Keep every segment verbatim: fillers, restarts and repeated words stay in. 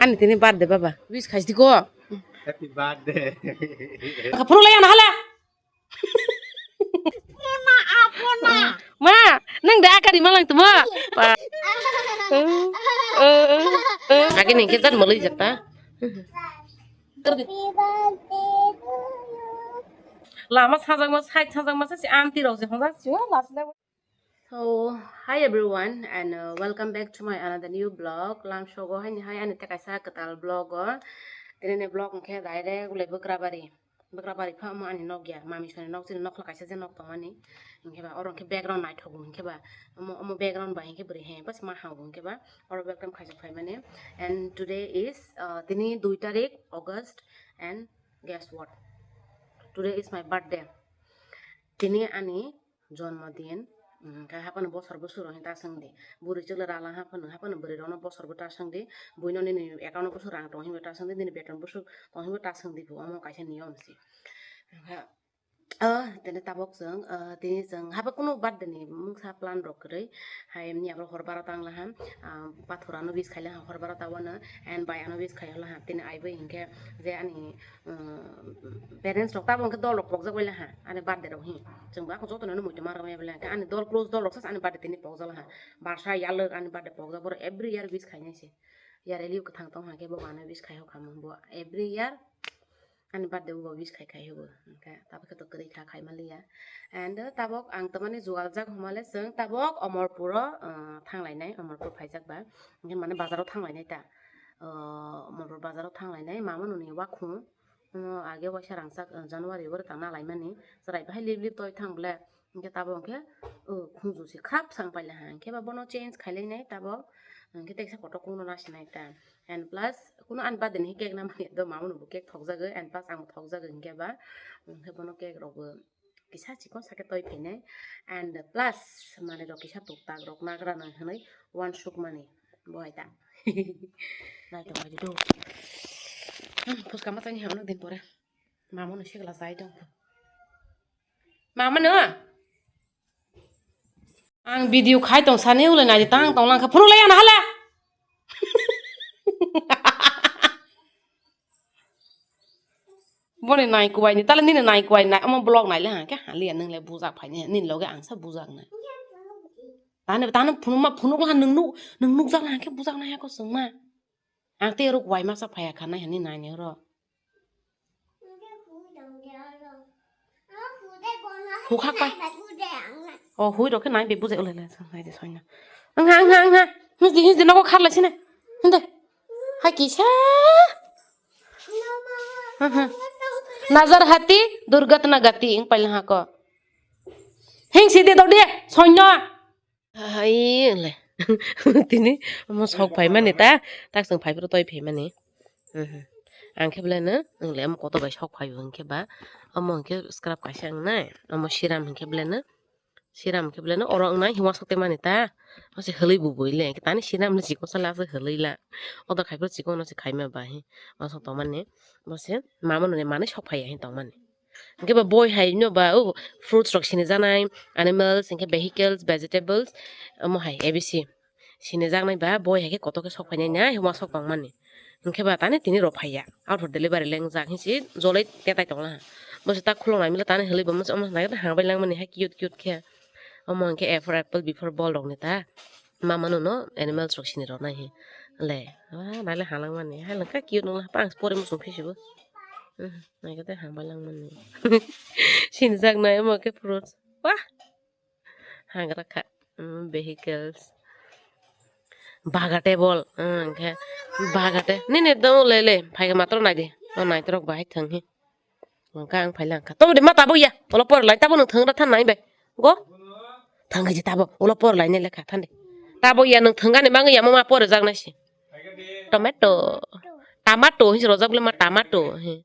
Ani tini birthday baba. Wish khaisi ko. Happy birthday. Phuru lai ana hala. Ma, nang da kari malang tuma. Pa. Agi ning ke jar malai jata. Lama sajak ma, side sajak ma, si aunty rok je hongja si, oh, last level. So, hi everyone, and, uh, welcome back to my another new vlog. Lam sogo hai ni hai ani tekaisa kwtal vlog o. Tini ni vlog hwnkhe direct ulai Bagrabari. Bagrabari pha omo ani nok ya, mami soni nok chini nokla kaisa je nok tongmani. Hwnkhe ba oro hwnkhe background naithok hwnkhe ba. Omo, omo background bai hwnkhe bwrwi he bas ma hang hwnkhe ba. Oro welcome khaijak phaimani. And today is, uh, tini dui tarik August, and guess what? Today is my birthday. Tini ani jonmo din, mm, khe haphano bosor bosor rok ta swng di. Bwrwi chwla rala haphano, haphano bwrwi rokno bosor bo ta swng di. Buino nini account o bwswk rang tong hinwi ta swng di, nini beton bwswk tong hinwi ta swng di, bo omo kaisa niyom se. Khe, ah, tini tabok chwng, ah, tini chwng haphano kunu birthday ni mungsa plan rok kwrwi. Hai emni abo hor barota wng laha, ah, pathor ano wish khai laha hor barota wano, and bai ano wish khai laha. Tini aibo hinkhe je ani, um, parents rok tabok hwnkhe dol rok pokjak bai laha ani birthday rok hi. Chwng bo joto no muitu ma rwmani bwle hwnkhe ani dol close dol rok sa ani birthday tini pokjak laha. Barsa yalwk ani birthday pokjak, borok every year wish khainai se. Yar elio kwthang tong hwnkhe bo ano wish khai hokha mo bo every year. Ani birthday bo wish khai khai hugo. Hwnkhe tabuk khe to kwrwi kha khai maliya. And, uh, tabuk ang tamani jugaljak homa le chwng tabuk Omorpuro, uh, thanglainai, Omorpur phaijak ba. Hwnkhe mane bazaro thanglainai ta. Uh, Omorpur bazaro thanglainai, mama nuni wakhung. Omo age waisa rangchak, uh, January o tang nalaimani. Chwrai bahai lip lip toi thang ble. Hwnkhe tabuk hwnkhe, uh, khungju se khrap sang paila ha. Hwnkhe ba bono change khailainai tabuk. Hwnkhe teksa kotor kungno nasinai ta. And plus, kuno ani birthday ni cake na mani do mama no bo cake thokjagwi, and plus ang bo thokjagwi hwnkhe ba, hwnkhe bono cake rok bo kisa chikon sake toi phainai, and plus manwi rok kisa tuk tak rok nagra nang hinwi uansuk mani bo hai ta. Nai tong bai di do. Hmm, phuska ma tani hwnwi din pore mama no sikla jai tong. Mama no? Ang video khai tong sani ulai nai tang tong lang kha phunuk lai ana hala. Boni nai kubai ni tale nini nai kubai nai omo vlog nai le ha khe hali ya nang le bujak phai ni nini loge ang sa bujak nai. Tani tani phunuk ma phunuk la nang nuk nang nuk jak la ha khe bujak nai ya ko sung ma. Ang te ruk wai masa phaya kha nai hani nai ne ro. Hukhak pai. O hui rok khe nai be bujai ulai lai sang nai de soina. Ang ha ang ha ang ha. His di his di nogo khar lai sine. Hinde. Hai kisa. Nazar hati durgatna gati ing paila ha ko. Hing si de dok de soina. Hai le. Tini omo sok phai mani ta, tak sung phai phuru toi phai mani. Mhm. Ang khe belai no, ang le omo kotor bai sok phai bo hwnkhe ba, omo hwnkhe scrub kaisa wngnai, omo serum hwnkhe belai no, serum hwnkhe belai no oro wngnai, hiwa sok te mani ta, o se hwlwi bo bui le, tani serum le chikon sala se hwlwi la, odor khai phuru chikon no se khai ma ba hi, o sok tong mani, bo se mama noni manwi sok phai ya hi tong mani. Hwnkhe ba boi hai no ba, o, fruits rok sinijaknai, animals, hwnkhe vehicles, vegetables, omo hai A B C. Sinijaknai ba boi hai khe kotor khe sok phainai na, uansuk tongmani. Hwnkhe ba tani tini rw phaiya. Out for delivery lengjak hinsi joloi tetai tongla ha. Bo se ta khulok nai mili tani hwnwi bo omo se omo nai hang bai langmani hai cute cute khe. Omo hwnkhe A for apple, B for ball rokni ta. Mama no no animals rok sini rw nai hi. Le, ah, nai le ha langmani. Hai langkha cute nungla pa ang se pore muchung phisibo. Hmm. Naikhe tei hambai langmani. Sinijaknai omo khe fruits. Wah! Hagra kha. Hmm, vehicles. Baga table. Hmm, khe baga te-, nini do le le. Phai matro nai di. O naitorok bahai thang hi. Hwnkha ang phai langkha. Tobo de ma tabo ya. Olo por lai tabo nwng thang ra than nai bai. Go. Thang ji tabo. Olo por lai ne lekha than de. Tabo ya nwng thang ani mang ya ma por jak nai si. Tomato. Tomato hinsi rojak le ma tomato. He.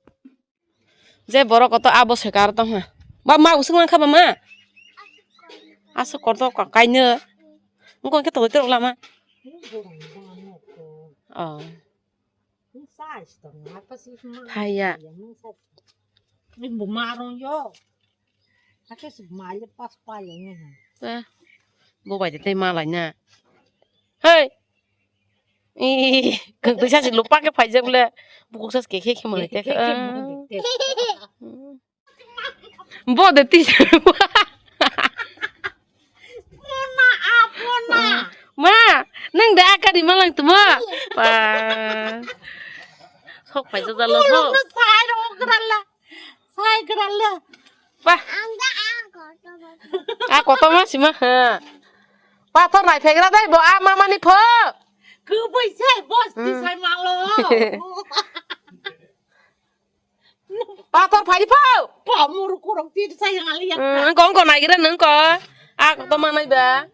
Je borok koto abo se kar tong ha. Ba ma usung nang kha ba ma. Aswk kotor ka kaino. Ngkon khe tongwi tong lama. Oh. Thaiya. Bo marong yo. Ake se mali pas pa yo ne. Eh. Bo bai de tei malai na. Hey. Ih, kok dui sasi lupa ke phaijak le. Bukuk sas ke khe khe mani te. Khe khe mani te. Bo de tis. Pona, a pona. Ma, nang de akari malang tuma. Pa. Sok phaijak jalo ho. Pulung no sai ro grala. Sai grala. Pa. A koto ma sima ha. Pathor nai phegra dai bo a mamani pho. Kubui se bos ti sai malo. Pathor phai pho. Pa muru kurang ti sai yang ali ya. Ang kong ko nai gira nang ko. A koto ma nai ba.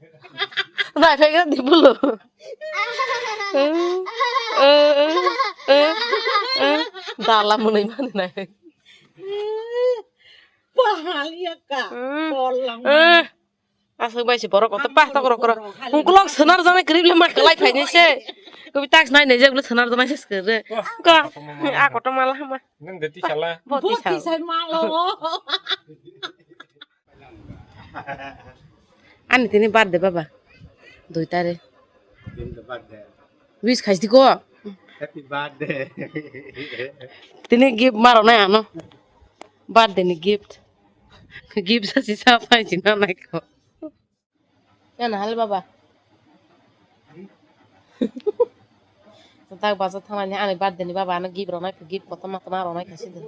Nai phegra di bulo. Dala munai mani nai. Pahal ya ka. Kolang. Aswk bai se borok kotor pah tok rok rok. Ungkulok senar jana krip le ma kalai phaini se. Kubi tak nai nai je ulo senar jana se skere. Ko a kotor mala ma. Nang de ti sala. Boti sa. Boti sa malo. Ani tini birthday baba. Dui tare. Din the birthday. Wish khaisi ko. Happy birthday. Tini gift maro nai ano. Birthday ni gift. Gift sa si sa pai si na nai ko. Yana hal baba. Tak baza thanglai ani birthday ni baba ano gift ronai gift kotor ma kotor ronai khaisi de.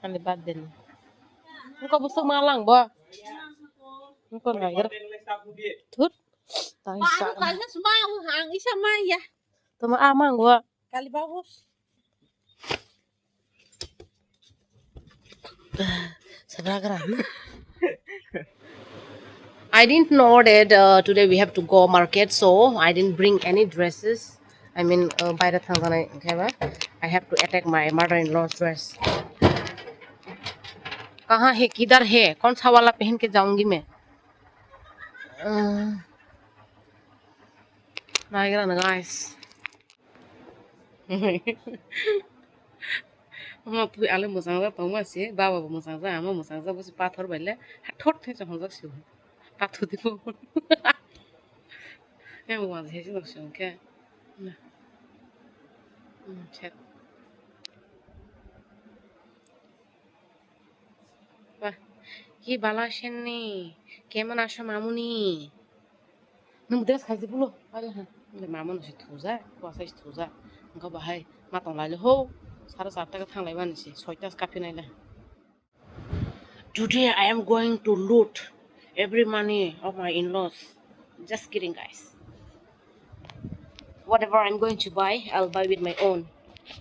Ani birthday ni. Engko bwswk ma lang bo. Engko naigra. Thut. Tang isa. Baru kanya semua ang isa maya. Tama amang wa. Kali bagus. Sabragra. I didn't know that uh, today we have to go market, so I didn't bring any dresses. I mean, uh, baire thangjanai khe ba, I have to attack my mother-in-law's dress. कहाँ है, किधर है, कौन सा वाला पहन के जाऊंगी मैं? Uh, naigra na guys. Ama pui ale mwchang jak tongma se, baba bo mwchang jak, ama mwchang jak, bo se pathor bai le, ha thot thai chong jak se. Pathor di bo. Yang bo ma se se nok se ke. Na. Hmm, chat. Wah, ki bala shenni, kemon aso mamuni? Nwng dress khaisi bulo, ayo ha. Le mamon si thuja, kwasa si thuja. Engko bahai matong laile ho, sara charta ka thanglai mani si, soita kaphi naile. Today I am going to loot every money of my in-laws. Just kidding, guys. Whatever I'm going to buy, I'll buy with my own.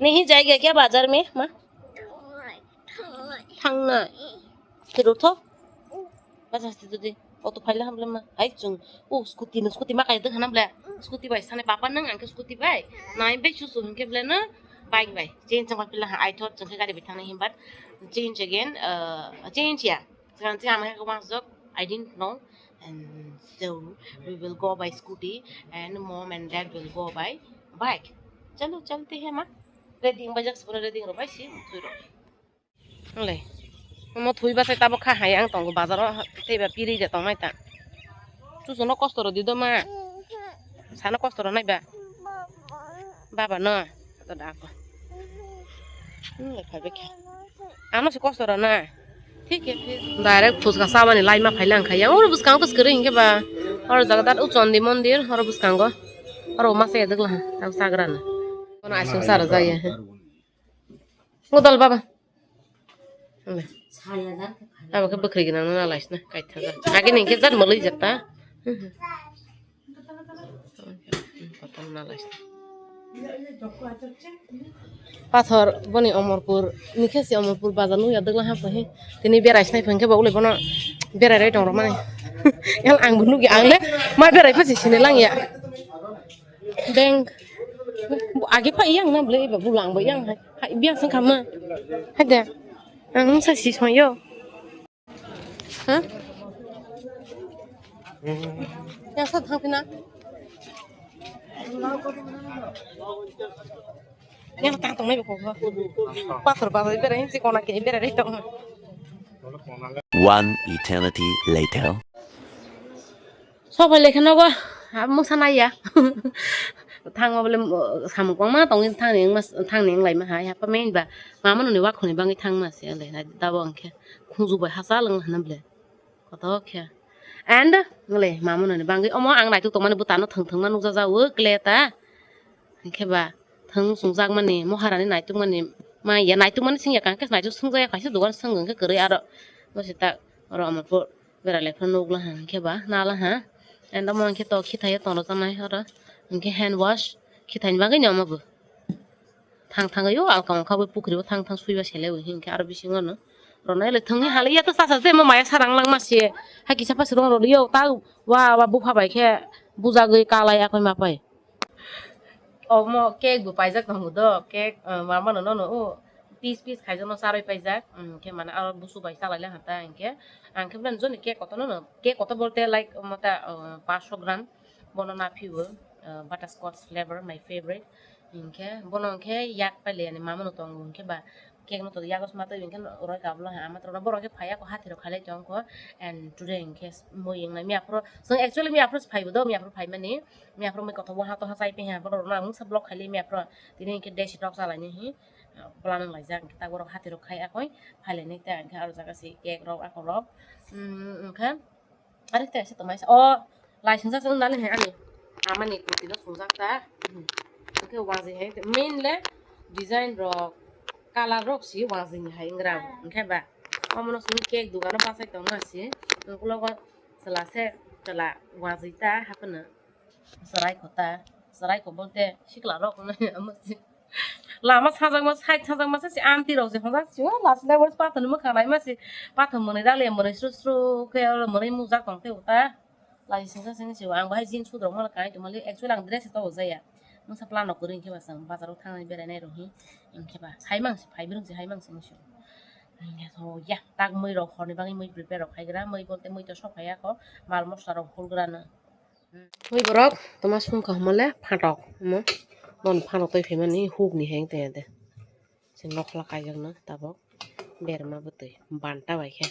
नहीं जाएगा क्या बाजार में, माँ? थांना। फिर उठो। बस हंसते तो दे। Auto phaila hamle ma. Hai chung. O scooty no scooty ma kai de hanam le. Scooty bai sane papa nang ang scooty bai. Nai bai chu chu hingke ble na bike bai. Change chang pila ha. I thought chung ke gari bai thang na him but change again. Uh, change ya. Sekarang sih ama ke masuk. I didn't know. And so we will go by scooty and mom and dad will go by bike. Chalo chalte hai ma. Ready bajak sibuna ready ro bai si. Thui ro. Wngkha omo thwi bwsai tabuk kha hai ang tongo bazaro teibo piri de tongnai ta. Chuchukno kosto rw di do ma. Sano kosto rw nai ba. Baba no. To da ko. Hmm, phai bwkha. Ano se kosto rw na. Thik he, thik. Direct phuska sabani laima phai lang kha ya. Oro bwskang bwskang hinkhe ba. Oro jaga dat o Chandi mondir, oro bwskango. Oro masa ya dwgla ha. Tabuk sagra na. Kono aswk sara jaya he. Ngodal baba. Abo khe bwkhri gwnang no nalaisna kaitha jak. Age ni khe jat mwlwi jak ta. Kotom nalaisna. Pathor boni Omorpur ni khe se Omorpur bazar nukya dwgla ha phahi. Tini berai sinai phai khe ba ulai bono berai rai tong rw mani. Yang ang bo nukya ang le ma berai pha se sini lang ya. Beng. Agi pha yang na ble ba bulang ba yang hai. Hai biang sang kama. Hai de. Ang sa si song yo. Ha? Yang sa thang pina. Yang tang tong nai ko. Pasar pasar berai si kona ke berai tong. One eternity later. Sopai lekha nogo Ha, mungsa naiya. Thangma bole, uh, samung kwbangma tongwi thangni wngma, thangni wnglaima hai. Hapma hinba mama noni wakhorni bagwi thangma se wnglaina. Tabok hwnkhe khunju bai hachal wng hwnna bole. Kotor khe. And wnglaimani bagwi omo ang naituk tongmani bwtano thwng thwngma nukjajak o kle ta. Hwnkhe ba thwng chwngjakmani, moharani naitukmani maya, naitukmani swngya, kaham khe naituk swngjakya, kaisa dogan swng hwnkhe kwrwi aro. Bo se ta oro Amarpur berai lai phano nukla ha, hwnkhe ba nala ha. And omo hwnkhe to khithaio tongjaknai oro. Hwnkhe hand wash, khithaini bagwino omo bo. Thang thang yo alka ongkha bo pukhri bo thang thang suiba sele bo hwnkhe aro bisingo no. Ronai le thwngwi hali ya to sasa se mo maya sarang langma se. Hai kisa pha srong roliyo ta wa wa bupha bai khe bujagwi kalai akoi ma pai. Omo cake bo paijak tongo do, cake, uh, mama no no no, o piece piece khaijak no charwi paijak, um, khe mane aro busu bai chalai le hata hwnkhe, ang khe bwlani joni cake kotor no no, cake kotor bolte like mota, uh, paanch sho gram, bono na phiyo, uh, butterscotch flavor, my favorite, hwnkhe bono hwnkhe yak paile ani mama no tongo hwnkhe ba, cake no to yago sma twi hwnkhe roi kablo ha ama toro borok khe phaiya ko hathai rok khailai tongkho, and today hwnkhe mui wngnai miya phuru, so actually miya phuru phaibo do, miya phuru phaimani. Miya phuru mui kothok waha toha chai tongya, borok rok no ang mungsa vlog khaili miya phuru. Tini hwnkhe desi rok chalaini hi, ah, plan wng laijak, hwnkhe tak borok hathai rok khai akoi, phailaini ta hwnkhe aro jaga se cake rok, ako rok. Mm, hwnkhe, ari te se tongmai sa, o, lai singsa se wng nani hai ani, amani kurti no sungjak ta. Hwnkhe wajwi hai, main le design rok, color rok si wajwi ni hai wng rang, hwnkhe ba, omono simi cake dogano bachai tongma si, ukulogo chwla se, chwla wajwi ta haphano. Chwrai kho ta, chwrai kho bolte sikla rok wngnai amo se. Lama sajakma, side sajakma se, se aunty rok se hwnjak sio, last level pathor ni mwkhang naima se, pathor mwnwi raliya mwnwi sru sru khe oro mwnwi mujak tong tei ta. Lai singsa sing sio, ang bahai jeans suit rok mano kai tongmali, actually ang dress to ojaya. Mungsa plan rok kwrwi hwnkhe ba chwng bazar o thangnani berai nai rok hi, hwnkhe ba hai mang se, phai brwng se hai mang se wng sio. Hwnkhe so ya, tak mui rok horni bagwi mui prepare rok khai gra, mui bolte mui to sok phai ya kho, mal mosla rok hol gra no. Ui borok toma sum kaham le phatok omo. Bon phatok toi phaimani huk ni heng te de. Sing nokla kaijakna tabok berma bwtwi banta bai khe.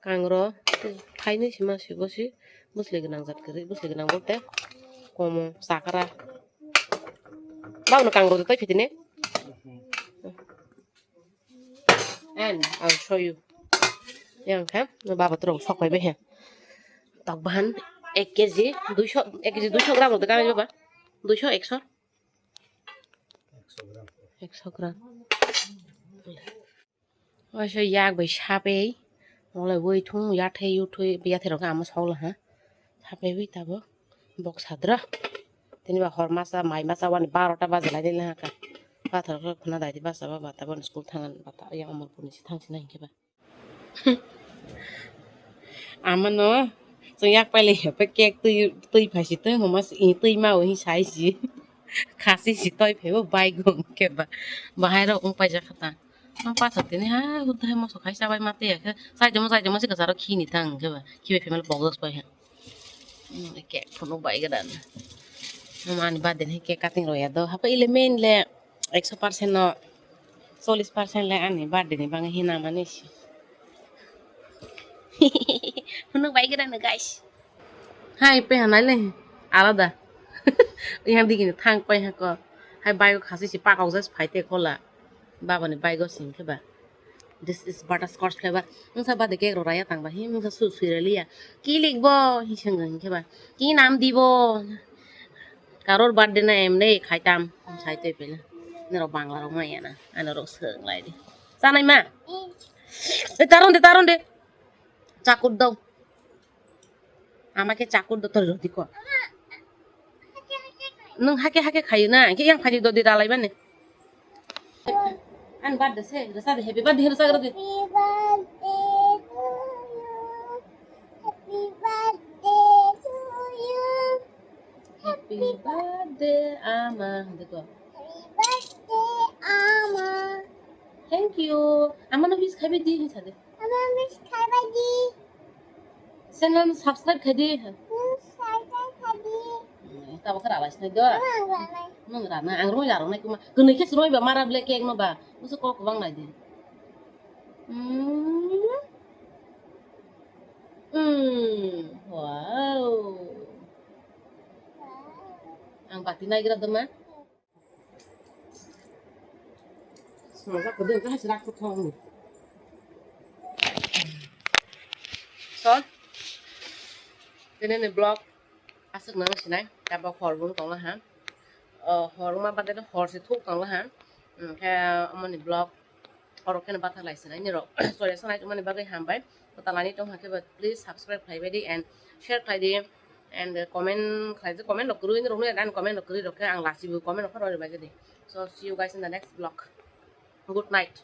Kangro tei phainwi sima si bosi bwsli gwnang jat kwrwi, bwsli gwnang bote komo chakra. Babno kangro de toi phitini. And I'll show you. Yang khe, no baba turung sok pai bai he. Tok bahan ek kg, duisho, ek kg duisho gram rok de kami baba. Duisho, ekso. Ekso gram. Waisa yak bai sape. Wala wai thung yathai yuthai yathai rok ama sok la ha. Sape wi tabo. Bok sadra. Tini ba hor masa, mai masa wani barota baja lai dili haka. Pathor khe khuna dai di basa ba bata bon school thangan bata yang Amarpur ni si thang sina hinkhe ba. Amano chwng yak paile hepe cake twi twi phai si twi homa si twi ma o hi sai si. Khasi si toi phebo bai gong khe ba. Bahai rok ung paijak khata. Ang pathor tini ha hudai moso khai chabai mate ya khe. Sai jomo sai jomo si kasaro khini thang khe ba. Khibai phaimalo bok dos pai ha. Hmm, cake phunuk bai gana. Mama ani birthday ni cake cutting roya do. Hapa ile main le ekso percent no, chollish percent le ani birthday ni bangwi hina mani si. Phunuk bai gana guys. Hai pe hanai le alada. Yang digi ni thang pai ha ko. Hai bai ko khasi si pakok jas phai te kola. Baba ni bike o sing khe ba. This is butterscotch flavor. Wngsa bade cake rok raya tang ba hi wngsa su sui raliya. Ki likbo hi seng hinkhe ba. Ki nam dibo. Karor birthday na emne khai tam. Sai toi pele. Norok bangla rok maya na. Ano rok seng lai di. Chanai ma. E taron de taron de. Chakur dong. Ama khe chakur do tor rodi ko. Nung hake hake khayo na, khe yang phani dodi dalai bani. An birthday se, rasa de happy birthday rasa de. Happy birthday to you. Happy birthday to you. Happy birthday ama. Deko. Happy birthday ama. Thank you. Ama no wish khabi di hin sade. Ama wish khabi di. Channel subscribe khai di. Subscribe khai di. Tabo khe ralai sinai do. Nwng ralai. Nwng rana, ang roi rarok nai kuma. Kwnwi khe se roi ba mara ble cake no ba. Musu kok bang nai di. Mm. Mm. Wow. Ang bati naigra doma. Songsa kudung ka hasrak ko thong. So, tini ni vlog aswk nang sinai, tabok hor bung tong ha. O, hor ma bade hor se thuk tong ha. Khe amoni vlog oro khe bathak lai sinai ni rok. Sorry, sanai tongmani bagwi hambai. Kwtal ani tong hakhe ba, please subscribe khlai bai di and share khlai di and comment khlai di, comment rok kwrwi ni rok nai dan comment rok kwrwi rok khe ang lachibu comment rok phano bai di. So see you guys in the next vlog. Good night.